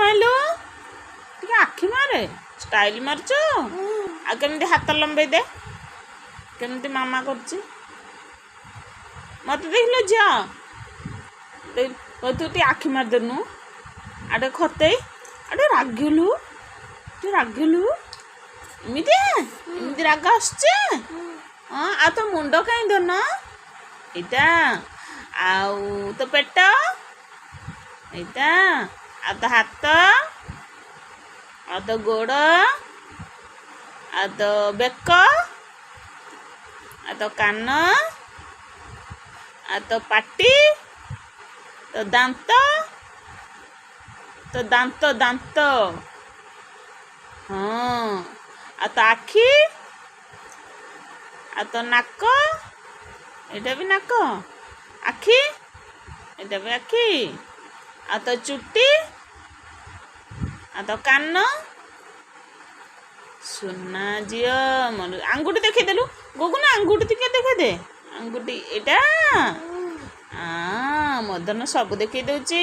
ମାରିଲୁ, ଟିକେ ଆଖି ମାରେ। ଷ୍ଟାଇଲ ମାରୁଛୁ। ଆଉ କେମିତି ହାତ ଲମ୍ବେଇ ଦେ, କେମିତି ମାମା କରୁଛି। ମତେ ଦେଖିଲୁ ଝିଅ, ତୁ ଟିକେ ଆଖି ମାରିଦେନୁ। ଆଉ ଟିକେ ଖତେଇ, ଆଉ ଟିକେ ରାଗିଲୁ, ଟିକେ ରାଗିଲୁ। ଏମିତି ଏମିତି ରାଗ ଆସୁଛି। ହଁ, ଆଉ ତୋ ମୁଣ୍ଡ କାହିଁ ଧନ? ଏଇଟା। ଆଉ ତୋ ପେଟ ଏଇଟା। ଆଉ ତୋ ହାତ, ଆଉ ତୋ ଗୋଡ଼, ଆଉ ତୋ ବେକ, ଆଉ ତୋ କାନ, ଆଉ ତୋ ପାଟି, ତୋ ଦାନ୍ତ, ତୋ ଦାନ୍ତ, ଦାନ୍ତ। ହଁ, ଆଉ ତୋ ଆଖି, ଆଉ ତୋ ନାକ। ଏଇଟା ବି ନାକ, ଆଖି, ଏଇଟା ବି ଆଖି। ଆଉ ତୋ ଚୁଟି, ଆଉ ତୋ କାନ। ସୁନା ଝିଅ ମୋର। ଆଙ୍ଗୁଠି ଦେଖେଇଦେଲୁ ଗୁଗୁନ, ଆଙ୍ଗୁଠି ଟିକେ ଦେଖେଇଦେ। ଆଙ୍ଗୁଠି ଏଇଟା। ମଦନ ସବୁ ଦେଖେଇ ଦଉଛି।